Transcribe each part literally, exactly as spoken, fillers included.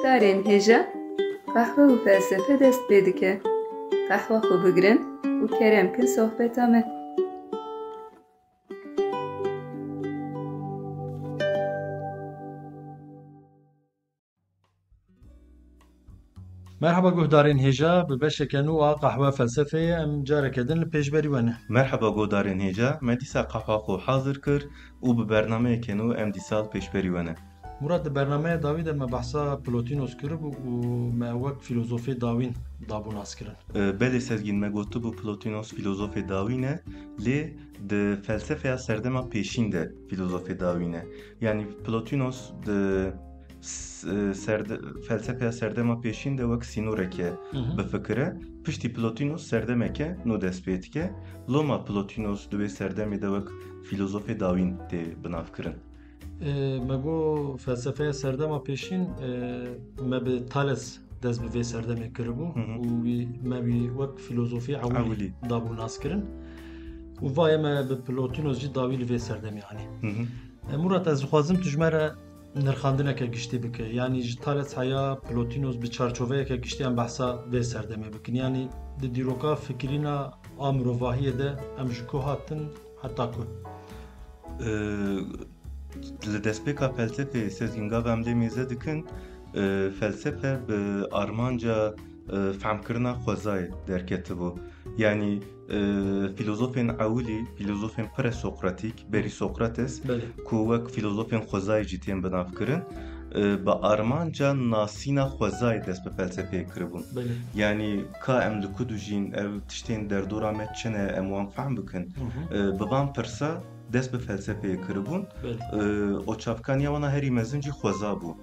Darên hêja, qehwe û felsefe dest pê dike. Qehwa xwe bigirin û kerem kin sohbeta me. Merhaba guhdarên hêja, bi beşeke nû a Qehwe Felsefeyê em careke din li pêşberî we ne. Merhaba guhdarên hêja, me dîsa qehwa xwe hazir kir û bi bernameyeke nû em dîsa li pêşberî we ne. Murat, di bernameya dawî de me behsa Plotinos kiribû û me wek filozofê dawîn dabû naskirin. E, belê Sezgîn, me gotibû Plotinos filozofê dawîn e, lê di felsefeya serdema pêşîn de filozofê dawîn e. Yanî Plotinos di s-, e, serde-, felsefeya serdema pêşîn de wek sînoreke Hı hı. bifikire. Piştî Plotinos serdemeke nû dest pê dike. Loma Plotinos di wê serdemê de wek filozofê dawîn tê binavkirin. E, me got felsefeya serdema pêşîn, e, me bi Thales dest bi vê serdemê kiribû Hı hı. û wî, me wî wek filozofê ewilî Ewilî. dabû naskirin. Û vaye me bi Plotinos jî dawî li vê serdemê anî. Hı hı. E, Murat, ez dixwazim tu ji me re nirxandineke giştî bike. Yanî ji Thales heya Plotinos bi çarçoveyeke giştî em behsa vê serdemê bikin. Yanî di dîroka fikirîna a mirovahiyê de em ji ku hatin heta ku? Ee, li destpêka felsefeyê Sezgîn gava em lê mêze dikin, e, felsefe bi armanca, e, fehmkirina xwezayê derketibû. Yanî, e, filozofên ewilî, filozofên presokratîk, berî Sokrates, Belê. ku wek filozofên xwezayê jî tên binavkirin, e, bi armanca nasîna xwezayê dest bi felsefeyê kiribûn. Belê. Yanî ka em li ku dijîn, ev tiştên derdora me çi ne, em wan fehm bikin. Hı hı. E, bi van pirsa dest bi felsefeyê kiribûn. Belê. E, û çavkaniya wana herî mezin jî xweza bû.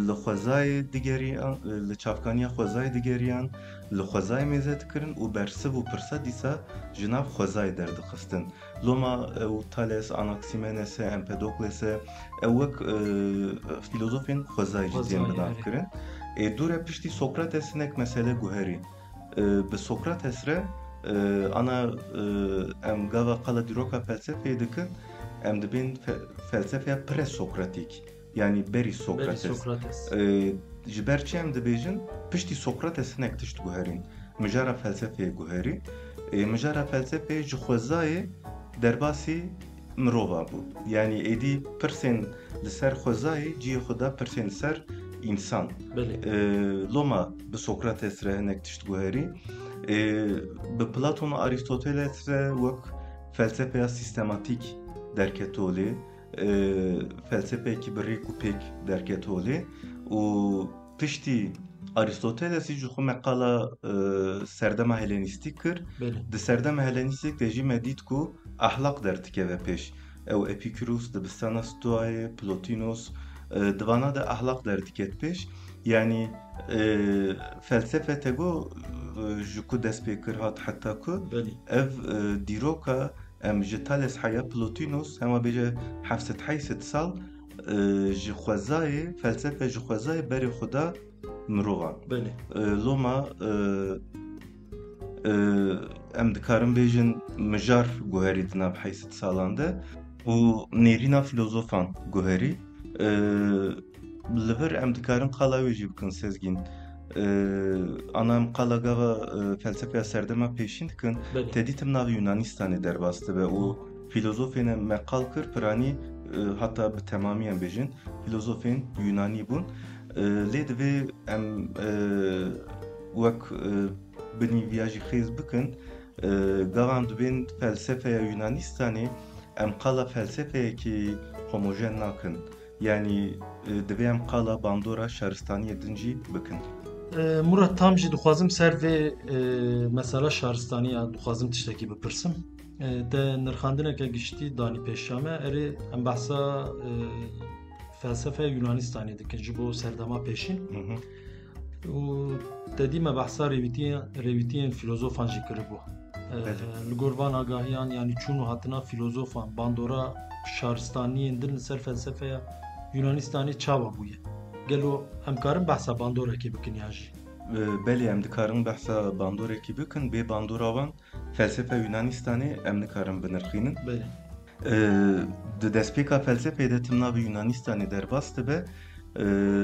Li xwezayê digeriyan, li çavkaniya xwezayê digeriyan, li xwezayê mêze dikirin û bersiv û pirsa dîsa ji nav xwezayê derdixistin. Loma ew Thales, Anaximenes e, Empedoklese, ew wek, e, filozofên xwezayê jî Xwezayê, tên bi nav erê. kirin. Ê dû re piştî Sokrates hinek mesele guherî. E, bi Sokrates re, e, ana, e, em gava qala dîroka felsefeyê dikin, em dibên fe-, felsefeya presokratîk, yanî berî Berî Sokrates. Sokrates. E, ji ber çi em dibêjin? Piştî Sokrates hinek tişt guherîn. Mijara felsefeyê guherî. E, mijara felsefeyê ji xwezayê derbasî mirova bû. Yanî êdî pirsên li ser xwezayê cihê xwe da pirsên li ser însan. Belê. E, loma bi Sokrates re hinek tişt guherî. E, bi Platon û Aristoteles re wek felsefeya sîstematîk derket holê. E, felsefeyekî bi rêk û pêk derket holê. Û piştî Aristotelesî ji xwe meqala, e, serdema Helenîstîk kir. Belê. Di serdema Helenîstîk de jî me dît ku ahlak derdikeve pêş. Ew Epîkurus, Dibistana Stoayê, Plotinos, e, di vana de ahlak derdiket pêş. Yanî, e, felsefe te got, e, ji ku dest pê kir hat heta ku Belê. ev, e, dîroka em ji Thales heya Plotinos, hema bêje heft sed heyt sed sal, e, ji xwezayê, felsefe ji xwezayê berê xwe da mirovan. Belê. E, loma, e, e, em dikarin bêjin mijar guherî di nav heyt sed salan de û nêrîna filozofan guherî. E, li vir em dikarin qala wê jî bikin Sezgîn. E, ana em qala gava, e, felsefeya serdema pêşîn dikin. Belê. Te dîtim navê Yunanistanê derbas dibe û filozofên me qal kir, piranî, e, heta bi temamî em bêjin, filozofên Yunanî bûn. E, lê divê em, e, wek, e, binî viya jî xêz bikin. E, gava em dibên felsefeya Yunanistanê, em qala felsefeyekî homojen nakin. Yanî, e, divê em qala bandora şaristaniyê din jî bikin. E, Murat, tam jî dixwazim ser vê, e, mesela şaristaniya dixwazim tiştekî bipirsim. E, te nirxandineke giştî danî pêşiya me. Erê, em behsa, e, felsefeya Yunanistanê dikin ji bo serdema pêşîn. Hı hı. Û te dî me behsa rêwîtiyê-, rêwîtiyên filozofan jî kiribû. E, Belê. li gor van agahiyan, yanî çûn û hatina filozofan, bandora şaristaniyên din li ser felsefeya Yunanistanê çawa bûye? Gelo em karin behsa bandorekê bikin yan jî? E, belê, em dikarin behsa bandorekî bikin. Bê bandora wan felsefa Yunanistanê em nikarin binirxînin. Belê. E, di destpêka felsefeyê de tim navê Yunanistanê derbas dibe. E,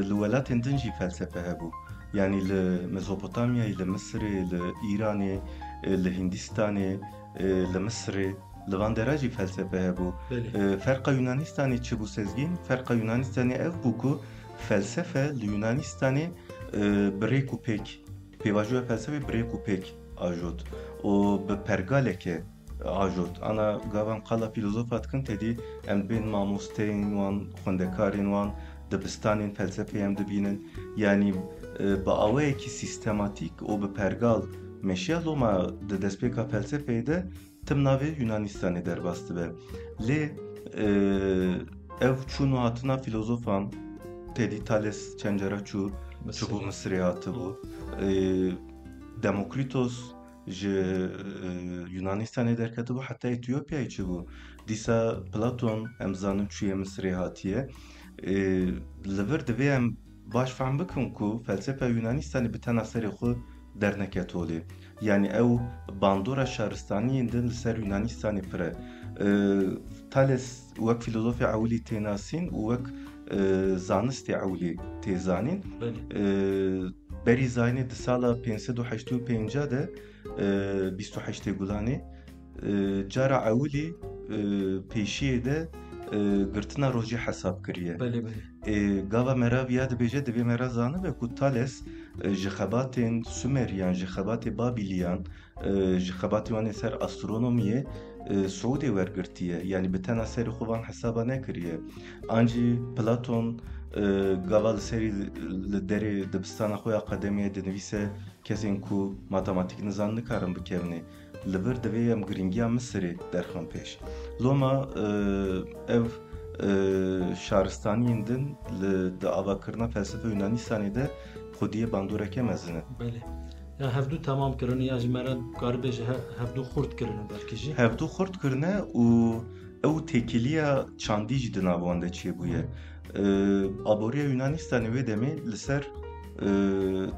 li welatên din jî felsefe hebû. Yanî li Mezopotamyayê, li Misirê, li Îranê, e, li Hîndistanê, e, li Misirê, li van dera jî felsefe hebû. Belê. E, ferqa Yunanistanê çi bû Sezgîn? Ferqa Yunanistanê ev bû ku felsefe li Yunanistanê, e, bi rêk û pêk, pêvajoya felsefê bi rêk û pêk ajot û bi pergaleke ajot. Ana gava em qala fîlozofa dikin, tedî em bên mamosteyên wan, xwendekarên wan, dibistanên felsefeyê em dibînin. Yanî, e, bi awayekî sîstematîk û bi pergal meşiya loma di destpêka felsefeyê de tim navê Yunanistanê derbas dibe. Lê, e, ev çûn û hatina fîlozofan, tedî Thales çend cara çû, çûbû Misirê hatibû. E, Demokritos ji, e, Yunanistanê derketibû, heta Etiyopyayê çûbû. Dîsa Platon, em zanin, çûye Misirê hatiye. E, li vir divê em baş fehm bikin ku felsefa Yunanistanê bi tena serê xwe derneket holê. Yanî ew bandora şaristaniyên din li ser Yunanistanê pir e. E, Thales wek fîlozofê ewilî tê nasîn û wek, e, zanistê ewilî tê zanîn. Belê. E, berî zayînê di sala pênc sed û heştê û pênc de, e, bîst û heştê Gulanê, e, cara ewilî, e, pêşiyê de, e, girtina rojê hesab kiriye. Belê, belê. E, gava me ra viya dibêje, divê me ra zanibe ku Thales, e, ji xebatên Sumeriyan, ji xebatê Babîliyan, e, ji xebatê wan ê ser astronomiyê, e, Siûdê wergirtiye. Yanî bi tena serê xwe van hesaba nekiriye. Ancî Platon, e, gava li serî li derê dibistana xwe ya qedemê dinivîse, kesên ku matematîk nizan nikarin bikevnê. Li vir divê em girîngiya Misirê derxin pêş. Loma, e, ev, e, şaristaniyên din li, di avakirina felsefe Yunanistanê de xwediyê bandoreke mezin in. Belê. Ya hevdû temam kirine ya jî me re karibêje he-, hevdû xurt kirine belkî jî. Hevdû xurt kirine û ew têkiliya çandî jî di nav wan de çêbûye. E, aboriya Yunanistanê wê demê li ser, e,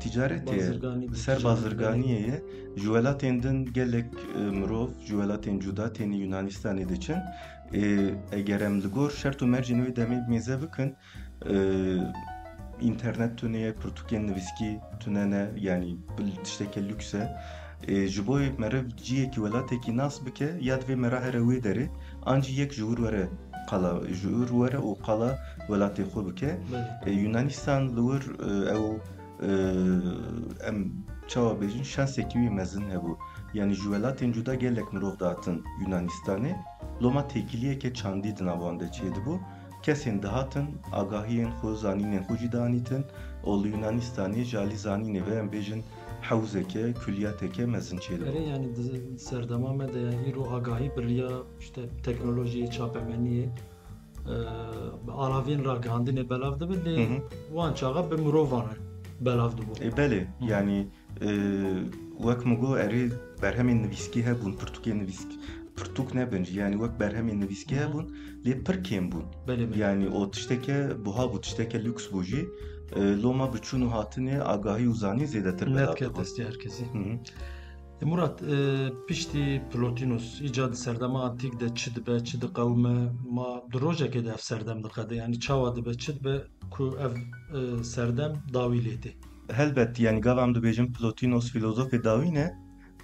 ticaretê ye, Bazirganî bû, li ser ticaret, bazirganiyê ye. Ji welatên din gelek, e, mirov ji welatên cuda têne Yunanistanê diçin. E, eger em li gor şert û mercên wê demê mêze bikin, e, înternet tune ye, pirtûkên nivîskî tune ne, yanî bil-, tişteke lûks e. E, ji bo meriv ciyekî, welatekî nas bike, ya divê mera here wê derê, ancî yek ji wir were qala, ji wir were û qala welatê xwe bike. Belê. E, Yunanistan li wir, e, ew, e, em çawa bêjin, şansekî wî mezin hebû. Yanî ji welatên cuda gelek mirov dihatin Yunanistanê. Loma têkiliyeke çandî di nav wan de çêdibû. Kesên dihatin, agahiyên xwe, zanînên xwe jî dianîtin û li Yunanistanê ji alî zanînê ve, em bêjin, hewzeke, kuliyateke mezin çêdibû. Erê, yanî di serdema me de îro agahî bi riya işte teknolojiyê, çapemeniyê, e, bi alaviyên ragihandinê belav dibe, lê Hı hı. wan çaxa bi mirovan re belav dibû. E, belê, Hı hı. yanî, e, wek min got, erê berhemên nivîskî hebûn, pirtûkên nivîsk-, pirtûk nebin jî, yanî wek berhemên nivîskî Hı hı. hebûn, lê pir kêm bûn. Belê, belê. Yanî o tişteke buha bû, tişteke lûks bû jî. E, loma bi çûn û hatinê agahî û zanîn zêdetir belav Nedike dibû. destê her kesî. Hı hı. E, Murat, e, piştî Plotinos, îca di serdema antîk de çi dibe, çi diqewime, ma di rojekê de ev serdem diqede, yanî çawa dibe, çi dibe ku ev, e, serdem dawî lê tê? Helbet, yanî gava em dibêjin Plotinos fîlozofê dawî ne,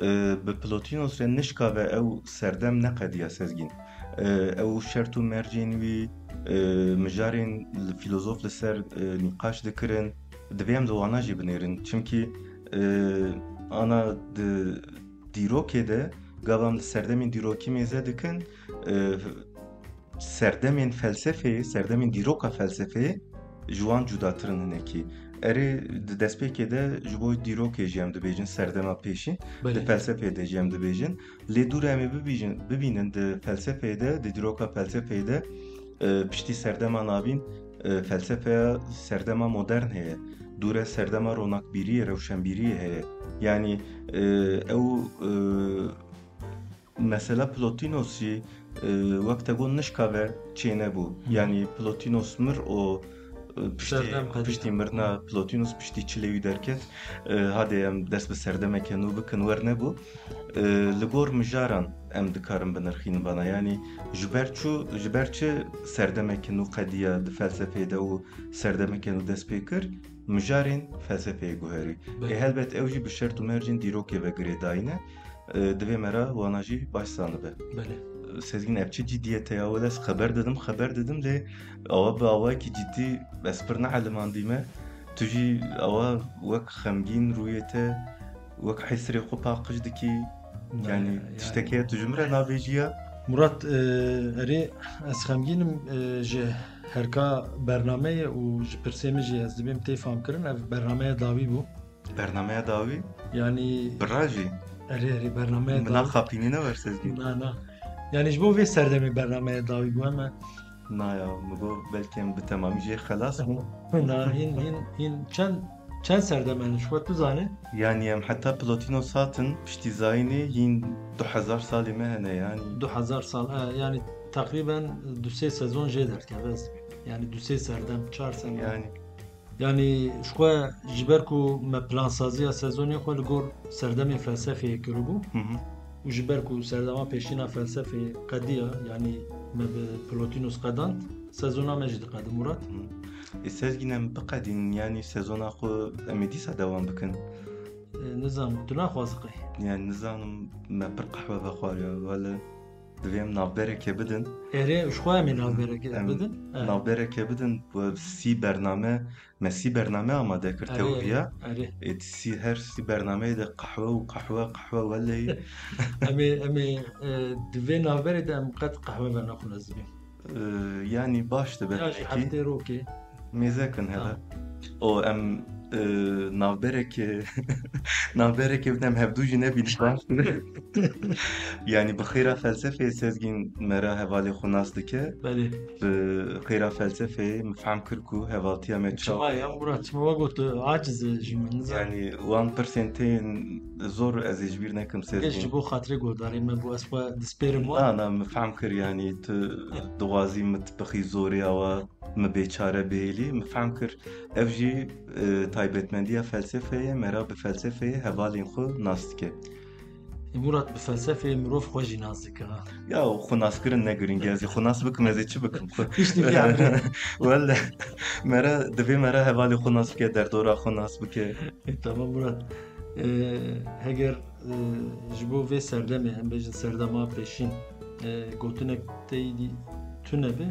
e, bi Plotinos re nişkabe ew serdem neqediya Sezgîn. E, ew şert û mercên wî, e, mijarên li fîlozof li ser, e, nîqaş dikirin, divê em li wana jî binêrin. Çimkî, e, ana di dîrokê de, gava em li serdemên dîrokî mêze dikin, e, serdemên felsefeyê, serdemên dîroka felsefeyê ji wan cudatir in hinekî. Erê, di destpêkê de ji bo dîrokê jî em dibêjin serdema pêşîn, Belê. di felsefeyê de jî em dibêjin. Lê dûre em ê bibîjin-, bibînin di felsefeyê de, di dîroka felsefeyê de, e, piştî serdema navîn, e, felsefeya serdema modern heye. Dûre serdema ronakbîriyê, rewşenbîriyê heye. Yanî, e, ew, e, mesela Plotinos jî, e, wek te got nişka ve çênebû. Hı. Yanî Plotinos mir û, e, piştî, Serdem qedî piştî ne. mirina Plotinos, piştî çilê wî derket, e, hadê em dest bi serdemeke nû bikin, wernebû. E, li gor mijaran em dikarin binirxînin vana. Yanî ji ber çi, ji ber çi serdemeke nû qediya di felsefeyê de û serdemeke nû dest pê kir, mijarên felsefeyê guherî. Belê. Ê helbet ew jî bi şert û mercên dîrokê ve girêdayî ne. E, divê me re wana jî baş zanibe. Belê. Sezgîn, ev çi cidiyete ya? Wele ez xeber didim, xeber didim lê awa bi awayekî cidî ez pir neelimandîme. Tu jî awa wek xemgîn rûyê te, wek hesrê xwe paqij dikî. Yanî, yanî tiştekê tu ji min re nabêjî ya? Murat, e, erê, ez xemgîn im, e, ji herka bernameyê û ji pirsê min jî ez dibêm tê famkirin. Ev bernameya dawî bû. Bernameya dawî? Yanî Bira jî? Erê, erê, bernameya Min dawî. Naxapînî ne wer Sezgîn? Na, na. Yanî ji bo vê serdemê bernameya dawî bû heme. Na ya, min got belkî em bi temamî jê xelas bûn. Na, hîn, hîn, hîn çend, çend serdeme ne, ji xwe tu zanî? Yanî em heta Plotinos hatin, piştî zayînê hîn du hezar salê me hene yanî. Du hezar sal, e, yanî teqrîben du sê sezon jê derdikeve ez dibêm. Yanî du sê serdem, çar serdem. Yanî. Yanî ji xwe ji ber ku me plansaziya sezonê xwe li gor serdemê felsefeyê kiribû Hı hı. û ji ber ku serdema pêşîna felsefeyê qediya, yanî me bi Plotinus qedand, sezona me jî diqedin, Murat. Hı. Ê Sezgîn, em biqedîn, yanî sezona xwe em ê dîsa dewam bikin? E, nizanim, tu naxwazî qey? Yanî nizanim, me pir qehwe vexwariya, wele divê em navberekê bidin. Erê, ji xwe em ê navberekê Em bidin. E. navberekê bidin, we sî bername, me sî bername amade kir Erê, tewriya. Erê. Ê, sî, her sî bernameyê de qehwe û qehwe, qehwe weleyî. Em ê, em ê, e, di vê navberê de em qet qehwe ve naxwin ez dibêm. E, yanî baş dibe Ya jî belkî. Heftê rokê. Mêzekin hele. Ha. O em, e, navberekê, navberekê bidin em hevdû jî nebîn baş dibe. Yanî bi xêra felsefeyê Sezgîn me re hevalê xwe nas dike. Belê. Bi xêra felsefeyê min fehm kir ku hevaltiya me çawa. Çima ya Murat, çima we got tu aciz e ji min, nizam. Yanî wan pirsên tên zor ez ê ji bîr nekim Sezgîn. Geç ji bo xatirê guhdarên me bû ez xwe dispêrim wan. Na, na, min fehm kir yanî tu dixwazî min tu bixî zorê awa. Min bêçare bihêlî, min fehm kir. Ev jî, e, taybetmendiya felsefeyê, me re bi felsefeyê hevalên xwe nas dike. E, Murat, bi felsefeyê mirov xwe jî nas dike, ha. Ya, xwe naskirin ne girîng e, ez ê xwe nas bikim, ez ê çi bikim? Piştî vê emrê. Wele, me re, divê me re hevalê xwe nas bike, derdora xwe nas bike. E, tamam Murat. E, heger, e, ji bo vê serdemê, em bêjin serdema pêşîn, e, gotinek te yî dî tune be,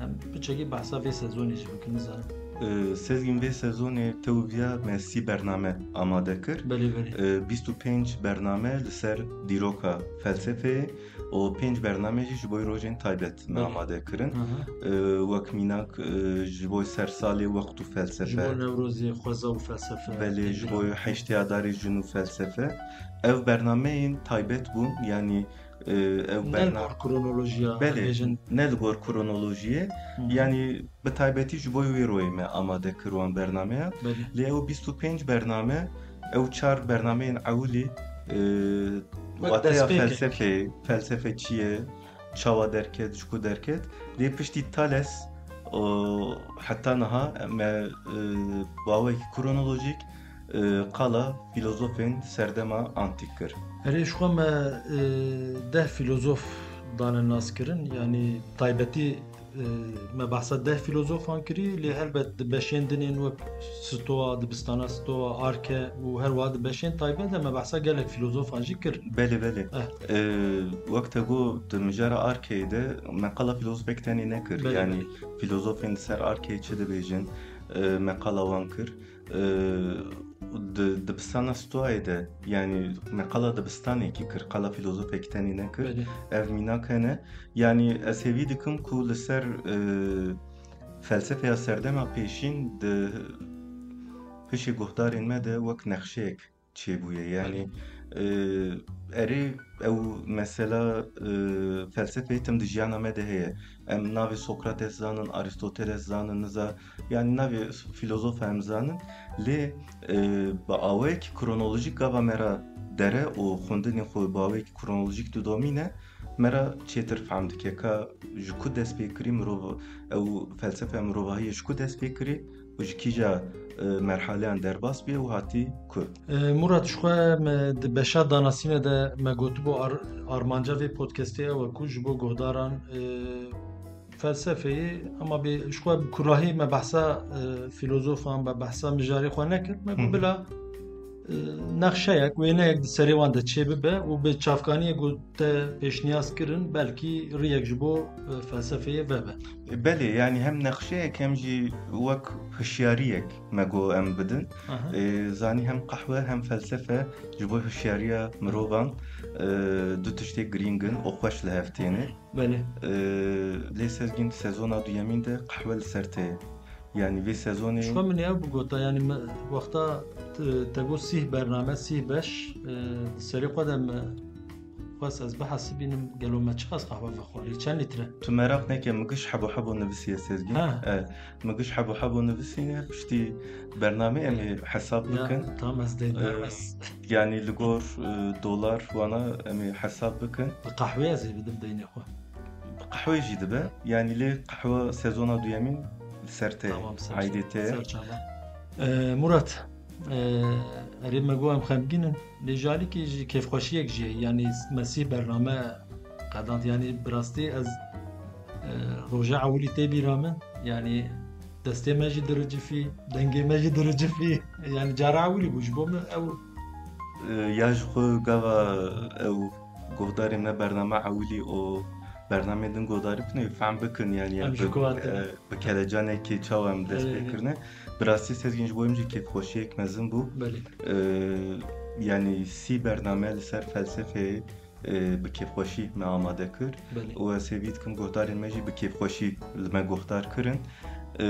em piçekî behsa vê sezonê jî bikin, nizanim. Ee, Sezgîn, vê sezonê te û viya me sî bername amade kir. Belê, belê. Ee, bîst û pênc bername li ser dîroka felsefeyê û pênc bername jî ji bo rojên taybet me Belê. amade kirin. Aha. Ee, wek mînak, ee, ji bo sersalê wext û felsefe. Ji bo Newrozê xweza û felsefe. Belê, ji Tevî bo heştê Adarê jin û felsefe. Ev bernameyên taybet bûn, yanî Ee, ew Ne li berna- gor kronolojiya, Belê, bêjin. ne li gor kronolojiyê. Hı hı. Yanî bi taybetî ji bo wê royê me amade kir wan bernameya. Belê. Lê ew bîst û pênc bername, ew çar bernameyên ewilî, e, Wek wateya destpêkek. felsefeyê, felsefe çi ye, çawa derket, ji ku derket. Lê piştî Thales, o, heta niha me, e, bi awayekî kronolojîk, e, qala filozofên serdema antîk kir. Erê, ji xwe me, e, deh filozof dane naskirin, yanî taybetî, e, me behsa deh filozofan kirî, lê helbet di beşên din ên wek Stoa, dibistana Stoa, Arke û her wiha di beşên taybet de me behsa gelek filozofan jî kir. Belê, belê. Eh. E, wek te got, di mijara Arkeyê de me qala filozofek tenê nekir. Belê, Yanî belê. filozofên li ser Arkeyê çi dibêjin, e, me qala wan kir. Ee, di, dibistana Stoayê de, yanî me qala dibistanekî kir, qala filozofekî tenê nekir. Belê. Ev mînak hene. Yanî ez hêvî dikim ku li ser, e, felsefeya serdema pêşîn di hişê guhdarên me de wek nexşeyek çêbûye. Yanî, Belê. e, erê ew mesela, e, felsefeyê tim di jiyana me de heye. Em navê Sokrates zanin, Aristoteles zanin, niza, yanî navê filozofa em zanin. Lê, e, bi awayekî kronolojîk gava me re dere û xwendinê xwe bi awayekî kronolojîk didomîne, me re çêtir fehm dike ka ji ku dest pê kirî mirov, ew felsefe mirovahiyê ji ku dest pê kirî, û ji kîja, e, merhaleyan derbas bûye û hatî ku? E, Murat, ji xwe me di beşa danasîne de me gotibû ar-, armanca vê podcastê ew e ku ji bo guhdaran, e, felsefeyê, ama bê ji xwe bi kurahî me behsa, e, filozofan, me behsa mijarê xwe nekir. Me got bila, e, nexşeyek, wêneyek di serê wan de çê bibe û bi çavkaniyê ku te pêşniyaz kirin, belkî riyek ji bo, e, felsefeyê vebe. E, belê, yanî hem nexşeyek hem jî wek hişyariyek me got em bidin. Aha. E, zanî hem qehwe hem felsefe ji bo hişyariya mirovan, e, du tiştê girîng in û xweş li hev têne. Belê. Ee, lê Sezgîn, sezona duyemîn de qehwe li ser te ye. Yanî vê sezonê... Ji xwe min ew bigota, yanî me, wexta te, te got sîh bername, sîh beş, e, serê xwe de me xwest ez bihesibînim, gelo me çiqas qehwe vexwarî, çend lître? Tu meraq neke, min giş hebo hebo nivisiye, Sezgîn. Ha. E, min giş hebo hebo nivisîne, piştî bernamê em ê hesab bikin. Ya, tam ez dê, e, ez. Yanî li gor, e, dolar wana em ê hesab bikin. Bi qehwê ez ê bidim deynê xwe. Bi qehwê jî dibe. Yanî lê qehwe sezona duyemîn li ser te ye. Tamam, ser, aydê te ye. Ser çava. E, Murat, e, erê me got em xemgîn in. Lê ji alîkî jî kêfxweşiyek jî heye. Yanî me sîh bername qedand. Yanî bi rastî ez, e, roja ewilî tê bîra min. Yanî destê me jî diricifî, dengê me jî diricifî. Yanî cara ewilî bû ji bo min ew. E, ya ji xwe gava ew guhdarên me bername ewilî û bernameyên din guhdarî bikin, ê fehm bikin, yanî em ji ku hatin, e, bi kelecanekê çawa em dest pê kirine. Bi rastî Sezgîn, ji bo em jî kêfxweşiyek mezin bû. Belê. E, yanî sî bername li ser felsefeyê, e, bi kêfxweşî me amade kir. Belê. Û ez hêvî dikim guhdarên me jî bi kêfxweşî li me guhdar kirin. E,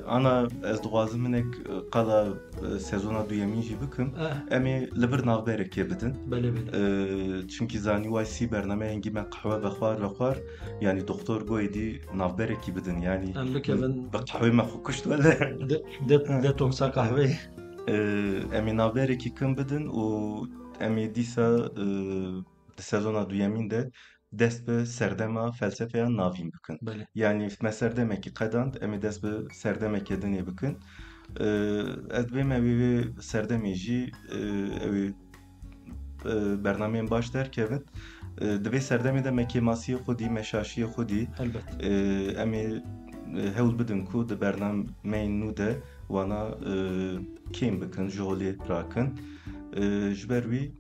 ana ez dixwazim hinek qala, e, sezona duyemîn jî bikim. Eh. Em ê li vir navberekê bidin. Belê, belê. E, çimkî zanî way sî bername hingî me qehwe vexwar, vexwar. Yanî doktor got êdî navberekî bidin. Yanî em bikevin. Bi qehwê me xwe kuşt wele. De, de, detoksa qehweyê. E, em ê navberekî kin bidin û em ê dîsa, e, di sezona duyemîn de dest bi serdema felsefeya navîn bikin. Belê. Yanî me serdemekî qedand, em ê dest bi serdemeke dinê bikin. E, ez dibêm ew ê wê serdemê jî, e, ew ê, e, bernameyên baş derkevin. E, di vê serdemê de me kêmasiyê xwe dî, me şaşiyê xwe dî. Elbet. E, em ê, e, hewl bidin ku di bernameyên nû de wana, e, kêm bikin, ji holê rakin. E, ji ber wî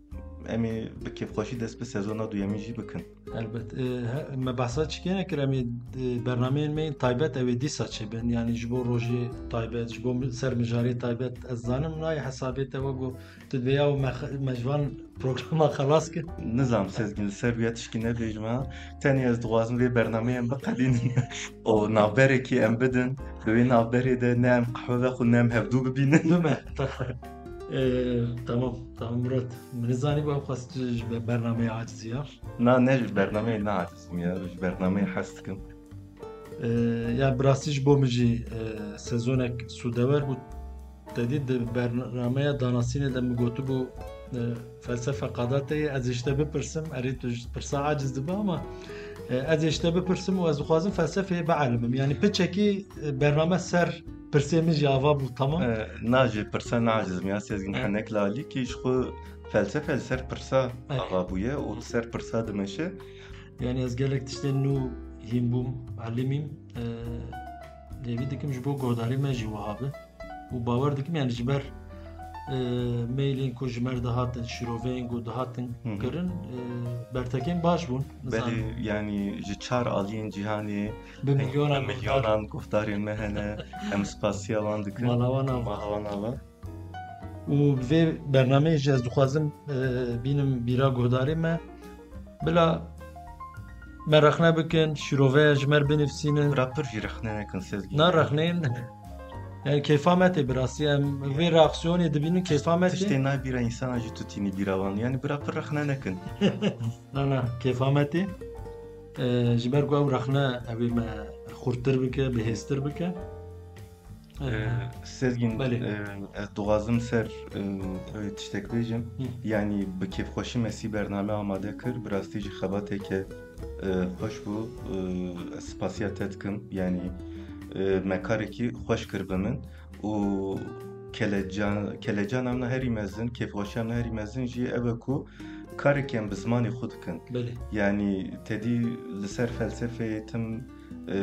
em ê bi kêfxweşî dest bi sezona duyemîn jî bikin. Elbet. E, he, me behsa çikê nekir, em ê, e, bernameyên me yên taybet ew ê dîsa çêbin. Yanî ji bo rojê taybet, ji bo mi-, ser mijarê taybet, ez zanim nayê hesabê te wek ku tu dibê ya me xe-, me ji van programa xelas kir. Nizam Sezgîn, li ser wî ya tişkî nebêjim ha. Tenê ez dixwazim vê bernameyê em biqedînin. Û navberekî em bidin. Di wê navberê de ne em qehwe vexwin, ne em hevdû bibînin. Bime. Ee, tamam, tamam Murat. Min zanî bû xwest ji be-, bernameyê aciz ya. Na, ne ji bernameyê ne acizim ya. Ji bernameyê hez dikim. Ee, ya bi rastî ji bo min jî, e, sezonek sûdewer bû. Te dî di bernameya danasînê de min gotibû, e, felsefe qada te ye, ez ê ji te bipirsim, erê tu ji pirsa aciz dibe ama, e, ez ê ji te bipirsim û ez dixwazim felsefeyê bielimim. Yanî piçekî, e, bername ser pirsê min jî ava bû, tamam? E, na ji pirsa ne aciz im ya, Sezgîn, e, henek li alîkî ji xwe felsefe li ser pirsa, e, ava bûye û li ser pirsa dimeşe. Yanî ez gelek tiştên nû hîn bûm, elimîm, e, hêvî dikim ji bo guhdarê me jî wiha be. Û bawer dikim, yanî ji ber, e, mailên ku ji me re dihatin, şîroveyên ku dihatin, hı hı, kirin, e, bertekên baş bûn. Belê, nizanim, yanî ji çar aliyên cîhanê bi milyonan, bi milyonan guhdarên me hene. Em spasiya wan dikin. Mala wan ava. Mala wan ava. Û bi vê bernameyê jî ez dixwazim, e, bînim bîra guhdarê me. Bila me rexne bikin, şîroveya ji me re binivîsînin. Bira pir jî rexne nekin, Sezgîn. Na rexneyên. Yanî kêfa me tê bi rastî. Em vê reaksiyonê dibînin, kêfa me tê. Tiştê nayê bîra însana jî tu tînî bîra wan. Yanî bira pir rexne nekin. Na, na, kêfa me tê. E, ji ber ku ew rexne ew ê me xurttir bike, bihêztir bike. Ee, Sezgîn, belê, e, ez dixwazim ser, e, ew tiştek bêjim. Hı. Yanî bi kêfxweşî me sî bername amade kir. Bi rastî jî xebateke, e, xweş bû. E, ez spasiya te dikim. Yanî, e, me karekî xweş kir bi min. û kelecan, kelecan em ne herî mezin, kêfxweşiya em ne herî mezin jî ev e ku karekê em bi zimanê xwe dikin. Belê. Yanî te dî li ser felsefeyê tim, e,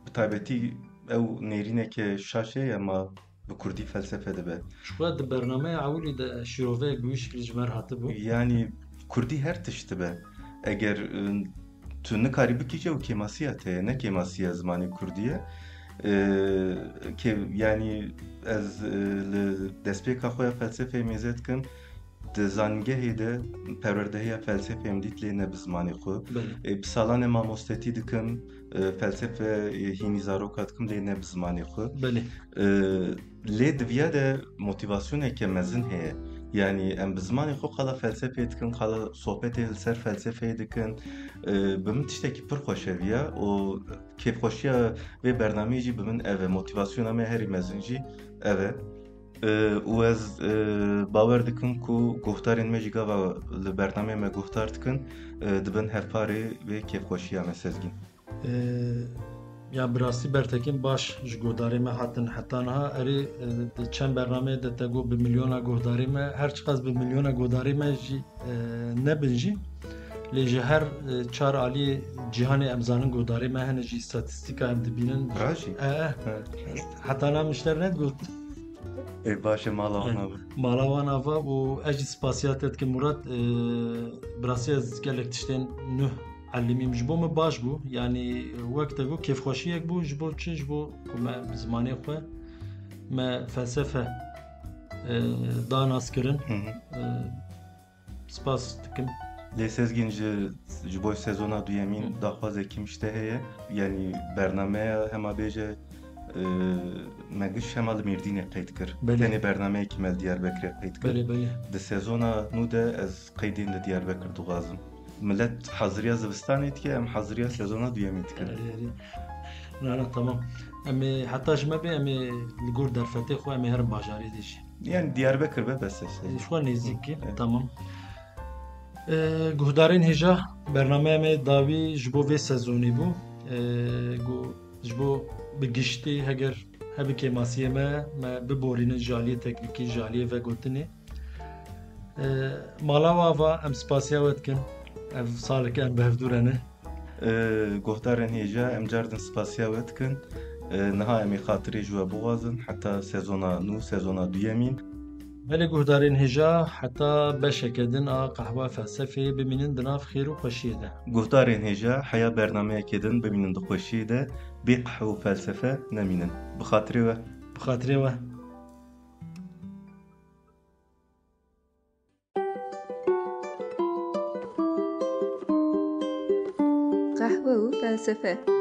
bi taybetî ew nêrîneke şaş heye, ma bi kurdî felsefe dibe. Ji xwe di bernameya ewilî de şîroveyek bi wî şiklî ji me re hatibû. Yanî kurdî her tişt dibe. Eger, e, tu nikarî bikî jî ew kêmasiya te ye, ne kêmasiya zimanê kurdî ye. E, ke-, yanî ez, e, li destpêka xwe ya felsefeyê mêze dikim. Di zanîngehê de perwerdehiya felsefê em dît lê ne bi zimanê xwe. Belê. E, bi salan e mamostetî dikim, e, felsefe, e, hînî zaroka dikim lê ne bi zimanê xwe. Belê. E, lê di viya de motivasyoneke mezin heye. Yanî em bi zimanê xwe qala felsefeyê dikin, qala sohbetê li ser felsefeyê dikin. E, bi min tiştekî pir xweş e viya û kêfxweşiya vê bernameyê jî bi min ev e. Motivasyona me herî mezin jî ev e. E, û ez, e, bawer dikim ku guhdarên me jî gava li bernameyê me guhdar dikin, e, dibin hevparê vê kêfxweşiya me, Sezgîn. E, ya bi rastî Bertekin baş ji guhdarê me hatin heta niha. Erê, e, di çend bernameyê de te got bi milyona guhdarê me, her çiqas bi milyona guhdarê me jî e, nebin jî. Lê ji her, e, çar aliyê cîhanê em zanin guhdarê me hene jî, statîstîka em dibînin. Ra jî? E, e. He. Heta na mişter ne got. Ê, baş e, mala wan ava. Mala wan ava û ez jî spasiya te dikim Murat. E, bi rastî ez gelek tiştên nuh elimîm. Ji bo me baş bû. Yanî wek te got kêfxweşiyek bû. Ji bo çi? Ji bo ku me bi zimanê xwe me felsefe, e, da naskirin. Hı hı. E, Spas dikim. Lê Sezgîn ji, ji bo sezona duyemîn Hı. daxwazekî min ji te heye. Yanî bernameya hema bêje, e, me giş hema li Mêrdînê qeyd kir. Belê. Tenê bernameyekî me li Diyarbekirê qeyd kir. Belê, belê. Di sezona nû de ez qeydên li Diyarbekir dixwazim. Millet haziriya zivistanê dike, em haziriya sezona duyemî dikin. Erê, erê. Na, na, tamam. Em ê heta ji me bê, em ê li gor derfetê xwe em ê herin bajarê de jî. Yani Diyarbekir be bes e. Ji xwe nêzîk e. Evet. Tamam. Ee, guhdarên hêja, bernameya me dawî ji bo vê sezonê bû. Ee, gu-, ji bo bi giştî heger hebe kêmasiyê me, me biborînin ji aliyê teknîkî, ji aliyê vegotinê. Ee, mala we ava, em spasiya we dikin. Ev saleke em bi hevdû re ne. Ee, guhdarên hêja, em car din spasiya we dikin. Ee, niha em ê xatirê ji we bixwazin heta sezona nû, sezona duyemîn. Belê guhdarên hêja, heta beşeke din a Qehwa Felsefeyê bimînin di nav xêr û xweşiyê de. Guhdarên hêja, heya bernameyekê din bimînin di xweşiyê de, bê qehwe û felsefe nemînin. Bi xatirê we. Bi xatirê we. Qehwe û felsefe.